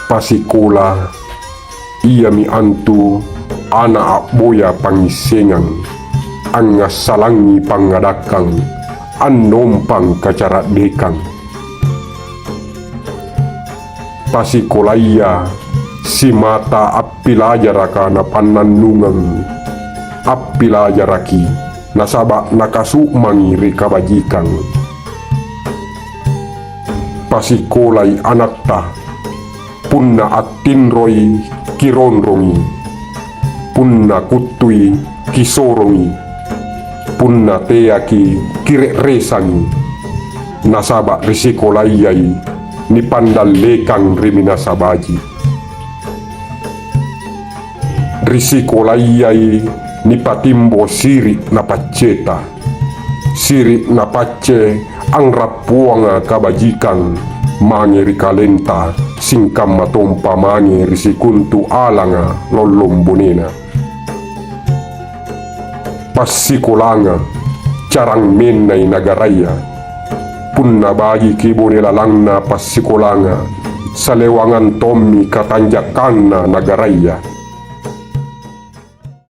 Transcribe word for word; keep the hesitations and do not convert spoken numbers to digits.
Pasikola, iami antu ana' a'boya pangngissengang, angngassalangi pangngadakkang, annompang kacara'dekang. Pasikolaya simata appilajaraka napannannungang, appilajaraki nasaba' nakasu'mangi ri kabajikang. Pasikolai anatta, punna attinroi kironrongi, punna kuttui kisorongi, punna teaki kire'resangi, nasaba' ri sikolayai nipandallekang ri minasa baji'. Ri sikolayai nipatimbo siri' napacceta, siri' napacce anrappuanga kabajikang mange ri kalenta, singkamma tompa mange ri sikontu alanga lollong bonena. Passikolanga, carang mennai nagaraya. Punna bajiki bone lalangna passikolanga, salewangang tommi katanjakanna nagaraya.